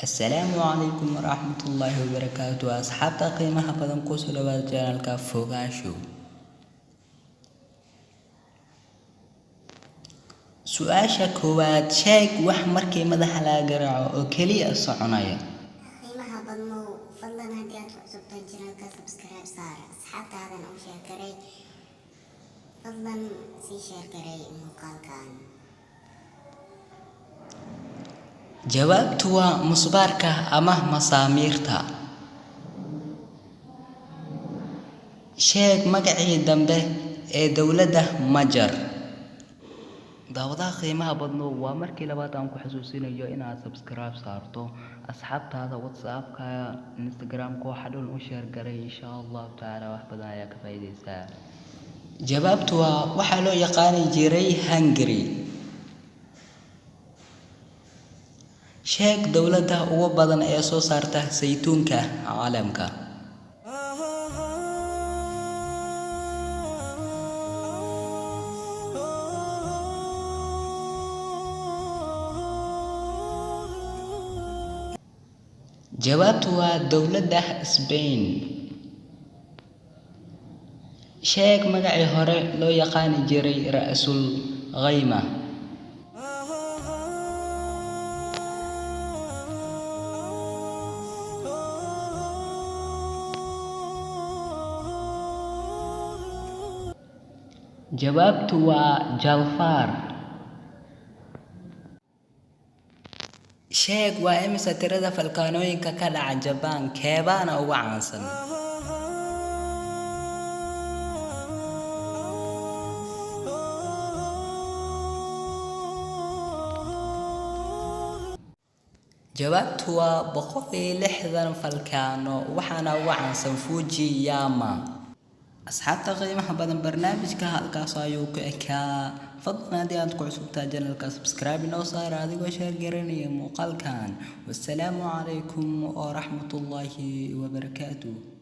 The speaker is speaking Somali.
Assalaamu calaykum waraxmatullaahi wabarakaatu. Asxaabta qiimaha badan, kusoo dhawaada channelka Fogaanshow. Su-aasha koowaad: sheeg wax markii madaxa laga garaaco oo keliya soconaya. Qiimaha badnow, fadlan haddii aad ku cusubtahay channelka, subscribe saar, asxaabtaadan u share garay, fadlan sii share garay muuqaalkan. Jawaabtu waa musbaarka ama masaamiirta. Sheeg magacii dambe ee dowladda Majar. Daawadaha qiimaha badnow, waa markii labaad aan ku xasuusinayo inaad subscribe saarto, asxaabtaada WhatsAppka, Instagramka, waxa dhan u share garay. Insha Allahu tacaala wax badan ayaa ka faa'iidaysaa. Jawaabtu waa waxaa loo yaqaani jiray Hungary. Sheeg dowladda ugu badan ee soo saarta saytuunka caalamka. Jawaabtu waa dowladda Spain. Sheeg magacii hore loo yaqaani jiray Ra'sul Khayma. Jawaabtu waa Jalfaar. Sheeg waa imisa tirada falkaanooyinka ka dhaca Jabaan, keebaana ugu caansan? Jawaabtu waa 160 falkaano, waxaana ugu caansan Fujiyama. Asxaabta qiimaha badan, barnaamijka halkaas ayuu ku ekaa. Fadlan haddii aad ku cusubtahay channelka, subscribe inoo saara adigoo share garanaya muuqaalkan. Wassalaamu calaykum waraxmatullaahi wabarakaatuh.